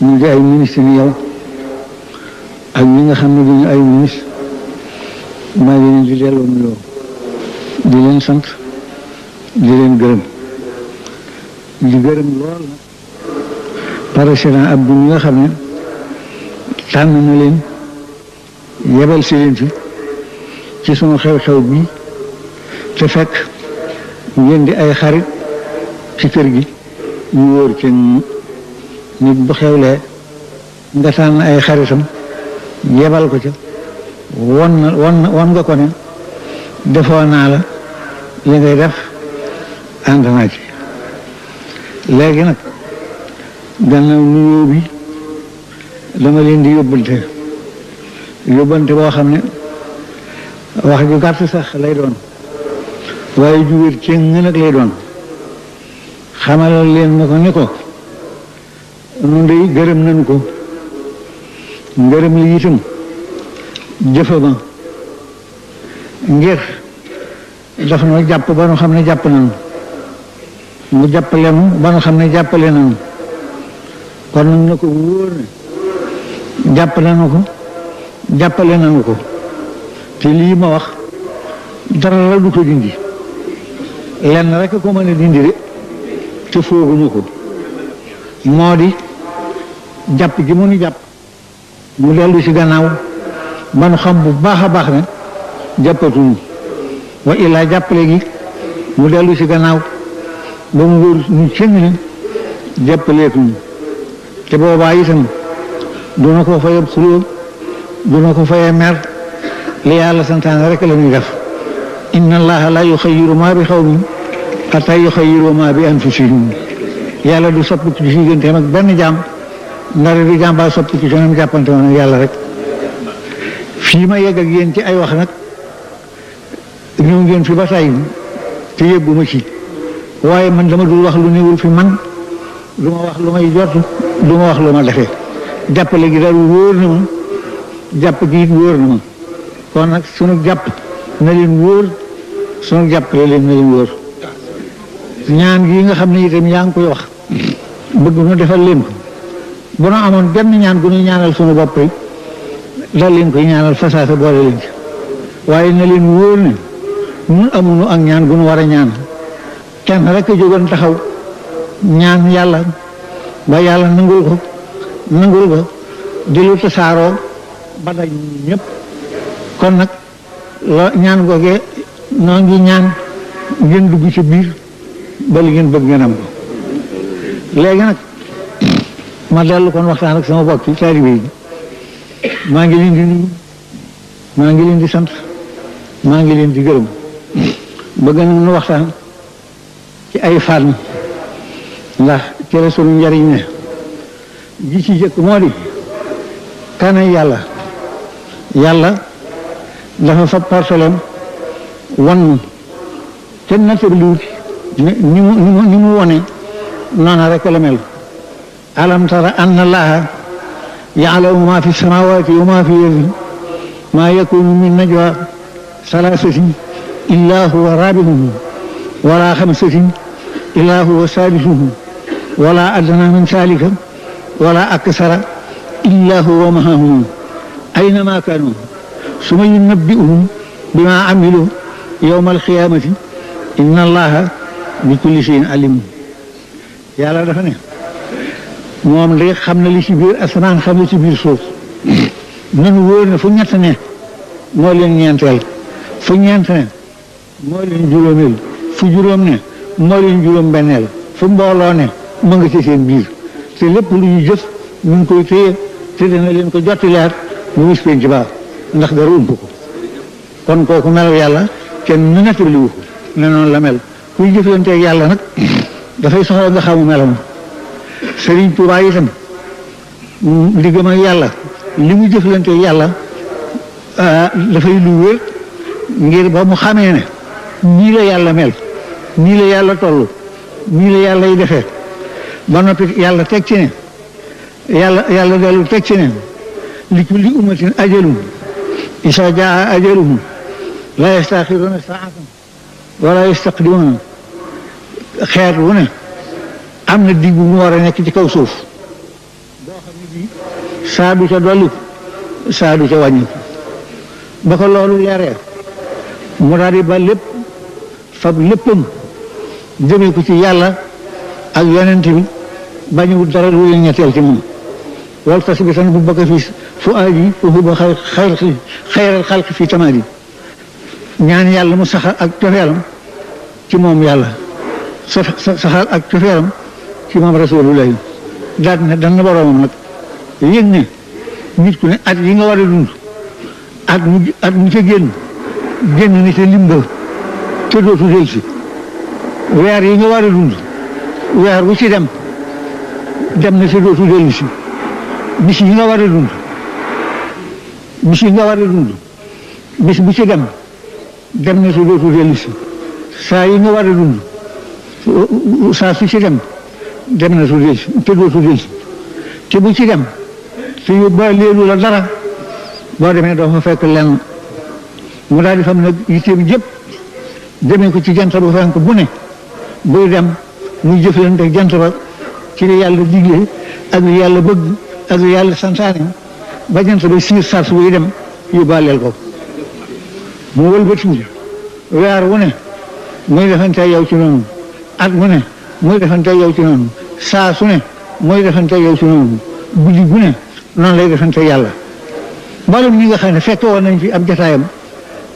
ñu di ay ministre ni yow ak ñi nga xam ne duñu ay ministre maa ngi leen di delloo nuyoo di leen sant di leen gërëm di gërëm lool nag président Abdou mi nga xam ne tànn na leen yebal si leen fi ci sunu xew-xew bi te fekk ngeen di ay xarit ci kër gi ñu wóor ci nit bu xewlee nga tànn ay xaritam yebal ko ca won nga ko ne defoo naa la li ngay def ànd naa ci léegi nag gannaaw nuyoo bi dama leen di yóbbante boo xam ne wax ju gàtt sax lay doon waaye ju wér ci nag lay doon xamalal leen na ko ni ko nun dey gërëm nañu ko ngërëm li itam jëfe ma ngir daf noo jàpp ba nu xam ne jàpp nañu mu jàppale nu ba nu xam ne jàppale nañu kon nag na ko wóor ne jàpp nañu ko jàppale nañu ko te lii ma wax dara du ko dindi lenn rek ko mën a dindi de te fooguñu ko moo di jàpp gi mu nu jàpp mu dellu ci gannaaw ba nu xam bu baax a baax ne jàppatuñu wa illaa jàppale gi mu dellu ci gannaaw ba mu wóor ñu cëng ne jàppaleetuñu te boobaa itam duna ko fayab xuloo duna ko fayee mer li yàlla santaane rek la ñuy def inna allaha la yuxayyiru ma bi xawmin xataa yuxayyiru ma bi anfusihim yàlla du soppi ci digganteem ak benn jaam ndare du jaam baa soppi ci sonam jàppante woon ak yàlla rek fii ma yegg ak yéen ci ay wax nag ñëw ngeen fi ba tey te yëgguma ci waaye man dama dul wax lu néewul fi man du ma wax lu may jot du ma wax lu ma defee jàppale gi daal wóor na ma jàpp gi it wóor na ma kon nag sunu jàpp na leen wóor sunu jàppale leen na leen wóor ñaan gi nga xam ne itam yaa ngi koy wax bëgg nu defal leen ko bu nu amoon benn ñaan gu ñu ñaanal sunu bopp yi dal leen koy ñaanal fasaasa boole leen ci waaye na leen wóor ne ñun amuñu ak ñaan gu ñu war a ñaan kenn rek a jógoon taxaw ñaan yàlla ba yàlla nangul ko di lu tasaaroo ba daj ñëpp kon nag la ñaan googee noo ngi ñaan ngeen dugg ci biir ba li ngeen bëgg ngeen am ko léegi nag ma dellu kon waxtaan ak sama bopp ci taalibe yi maa ngi leen di nuyu maa ngi leen di sant maa ngi leen di gërëm bëgg nañu waxtaan ci ay fànn ndax ci la sunu njariñ ne ji ci jëkk moo di kana yàlla dafa fab parsolem wan te nattabliwut ni mu wone noona rek la mel alam tara anna allaha ya'lamu ma fi samawati wa ma fi ardi ma yakunu min najwa salasatin illa huwa rabi'uhum wala khamsatin illa huwa sadisuhum wala adna min dhalika wala aksara illa huwa ma'ahum aynama kanu summa yunabbi'uhum bima amilu yawma al-qiyamati inna allaha bi kulli shay'in alim yàlla dafa ne moom de xam na li ci biir asamaan xam na ci biir suuf nanu wóor ne fu ñett ne moo leen ñeenteel fu ñeent ne moo leen juróomeel fu juróom ne moo leen juróom benneel fu mbooloo ne mu nga ci seen biir te lépp lu ñu jëf ñu ngi koy téye te dana leen ko jotti leer bu wis penc ba ndax dara ump ko kon kooku melaw yàlla kenn nu nettaliwu ko ne noonu la mel kuy jëflanteeg yàlla nag dafay soxla nga xamu melam Sëriñ Tuubaa itam diggam ak yàlla li mu jëflanteeg yàlla dafay lu wér ngir ba mu xamee ne nii la yàlla mel nii la yàlla toll nii la yàlla y defee ba noppi yàlla teg ci ne yàlla dellu teg ci ne li kulli ummatin ajalun isa jaa ajaluhum la yastaxiruuna saatan wala yastaqdimuuna xeet wu ne am na digg bu mu war a nekk ci kaw suuf boo xam ne bii saa du ca dolli saa du ca wàññi ba ko loolu leeree mu daal di ba lépp fab léppam jëmee ko ci yàlla ak yonent bi bañuwut dara lu leen ñetteel ci moom wal tas bi tan bu bëgg fi fu aaj yi fu ba xayral xalq fii tamaat yi ñaan yàlla mu saxal ak cofeelam ci moom yàlla saxal ak cofeelam ci moom rasulullahi daal ne dana boroomam nag yëg ne nit ku ne at yi nga war a dund at mu ca génn ni te lim ba te dootu del si weer yi nga war a dund weer bu ci dem na te dootu dellu si bis yi nga war a dund bis bu ci dem na te dootu dellu si saa yi nga war a dund saa su ci dem na te dootu dellu si te bu ci dem te yóbbaaleelu la dara boo demee doo fa fekk lenn mu daal di fam nag yitteem jëpp demee ko ci jant ba fenk bu ne buy dem muy jëflante ak jant ba ci li yàlla digle ak li yàlla bëgg ak li yàlla santaane ba jant ba siir sars buy dem yóbbaaleel ko mu wëlbatiku weer wu ne muy defante yow ci noonu at mu ne muy defante yow ci noonu saa su ne muy defante yow ci noonu guddi gu ne noonu lay defante yàlla mboolem ñi nga xam ne fekk woon nañ fi ab jataayam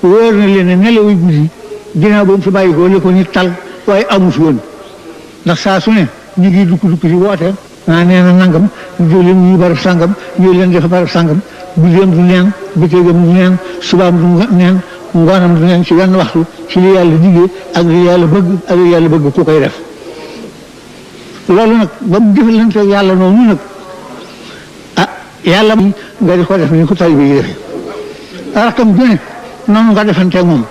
wóor na leen ne nelawi guddi ginnaaw ba mu fi bàyyi ko li ko nit tal waaye amu fi woon ndax saa su ne ñu ngi dukk ci woote nee na nangam ñu leen ñu barab sàngam ñu leen def barab sàngam guddeem du neen bëccëgam du neen subaam du neen ngoonam du neen ci wenn waxtu ci li yàlla diggee ak li yàlla bëgg ku koy def loolu nag ba mu jëfalante yàlla noonu nag yàlla nga di ko def ni ko taalibe yi defee rakam ju ne noonu nga defanteeg moom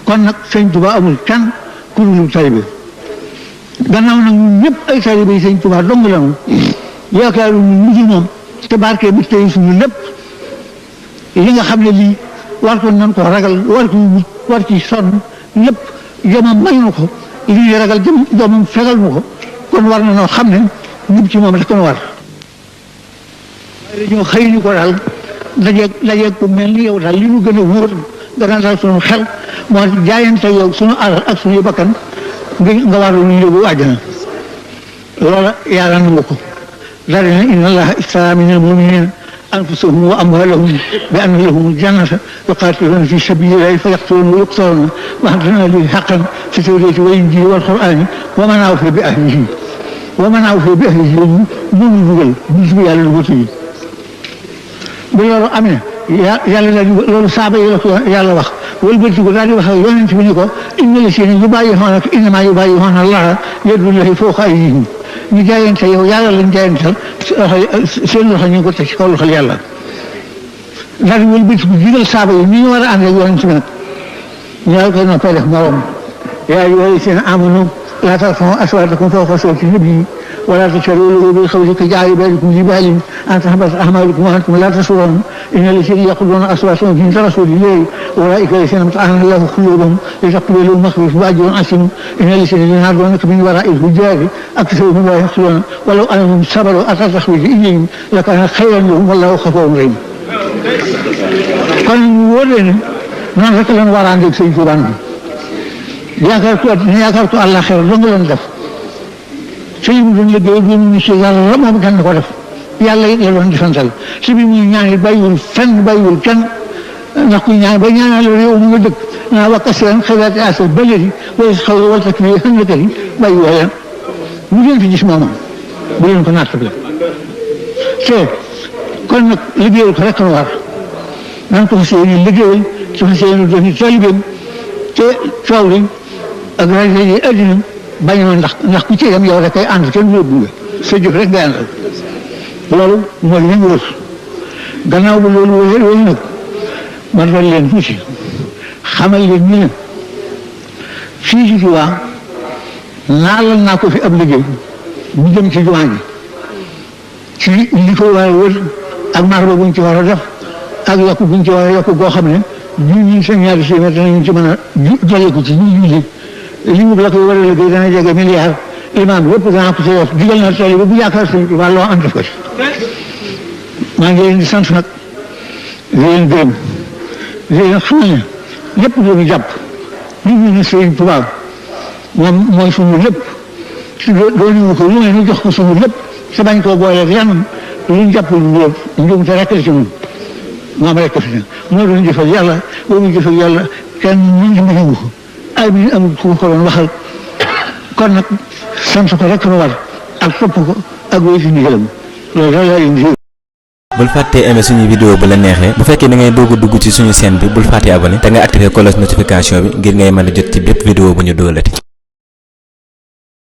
kon nag sëñ Tuba amul kenn ku dul taalibe gannaaw nag ñun ñëpp ay taalibe yi sëñ Tuba dong la moom yaakaaru ñu mujj moom te barke bi tey suñu lépp li nga xam ne lii war ko nan ko ragal war ci sonn lépp jomam may na ko li ñuy ragal jomam fegal mu ko kon war na noo xam ne ñëpp ci moom rek kon war dañoo xëy ni ko daal dajeeg ku mel ni yow daal li ñu gën a wóor gannaaw daal suñu xel moo jaayante yow suñu alal ak suñu bakkan nga war ñu yóbbu àjjana loola yàlla nangu ko daal dina inna allaha istara min almuminina anfusahum wa amwalahum bi anna lahumul jannata yuqatiluna fi sabilillahi fa yaqtuluna wa yuqtaluna wa'dan alayhi haqqan fi tawrati wal injili wal qur'ani wa man awfa bi ahdihi ñu dugal bu yàlla lu bëtu bu loolu amee yàlla daal di loolu saaba yi la ko yàlla wax wëlbati ko daal di wax ak yonent bi ni ko inna llaziina yubaayi'uunaka innamaa yubaayi'uuna llaaha yadullaahi fawqa aydiihim ñu jaayante yow yàlla lañ jaayantal seen loxo ñu ngi ko teg ci kaw loxol yàlla daal di wëlbati ko digal saaba yi ni ñu war a ànd ak yonent bi nag ñaar koy noppee def morom yaa ayyuhaa llaziina aamanuu laa tarfa'uu aswaatakum fawqa sawti nabiyyi ولا تشروا له بالقول كجعل بالكم جبال أن تحبط أعمالكم وأنتم لا تشعرون إن الذين يقولون أصواتهم عند رسول الله أولئك الذين امتحن الله قلوبهم لتقبلوا مغفرة وأجر عظيم إن الذين ينادونك من وراء الحجاب أكثرهم لا يعقلون ولو أنهم صبروا حتى تخرج إليهم لكان خيرا لهم والله غفور رحيم. kon wóor leen noonu rek lañ war a ànd ak Sëñ Tuubaa yaakaar ko àllaaxira dong lañ def. sëñ bi doon liggéey bi mu si yàlla moom kenn ko def yàlla it la doon di santal si bi muy ñaan it bàyyiwul fenn bàyyiwul kenn ndax ku ñaan ba ñaanal réew mu nga dëkk naa wakka seen xewaati asal bëlëri wala xaw wala tak ni xënnakat yi bàyyiwoo leen mu leen fi gis moomam bu leen ko nattable te kon nag liggéeyal ko rek la war nan ko fas yéene liggéeyal ci fas yéene doon taalibeem te coow li ak rajo yi addina bañ ma ndax ku ci dem yow rek kay ànd kenn du la gunge sa jëf rek ngay àndal loolu mooy li ñu wër gannaaw ba loolu wéy nag ma doon leen tuuti xamal leen ñu ne fii ci Tuubaa naalal naa ko fi ab liggéey bu jëm ci jumaa ji ci li ko war a wër ak marba buñ ci war a def ak yokk buñ ci war a yokk goo xam ne ñun seen ñaari téeméer danañ ci mën a dolli ko ci ñu julli li mu la koy war a liggéey dana jege milliard imaam yëpp danaa ko ci wax digal na tool yi ba bu yaakaar sëñ Tuubaa loo am def ko ci maa ngi leen di sant nag di leen gërëm di leen xam ne lépp lu ñu jàpp nit ñi ne sëñ Tuubaa moom mooy suñu lépp si doon ko lu ñu jox ko suñu lépp si bañ koo booleeg yanam lu ñu jàpp lu wóor njuumte rek la ci ñun moom rek fi ne moo doon jëfal yàlla boobu jëfal yàlla kenn mënuñu ko ay bi amul fu ko doon waxal kon nag sant ko rek nu war ak topp ko ak wéy si ndigalam loolu daal laa leen bul fàttee aimer suñu vidéo bu la neexee bu fekkee da ngay doog a dugg ci suñu chaîne bi bul fàttee abonné te nga activer cloche notification bi ngir ngay mën a jot ci bépp vidéo bu ñu doolati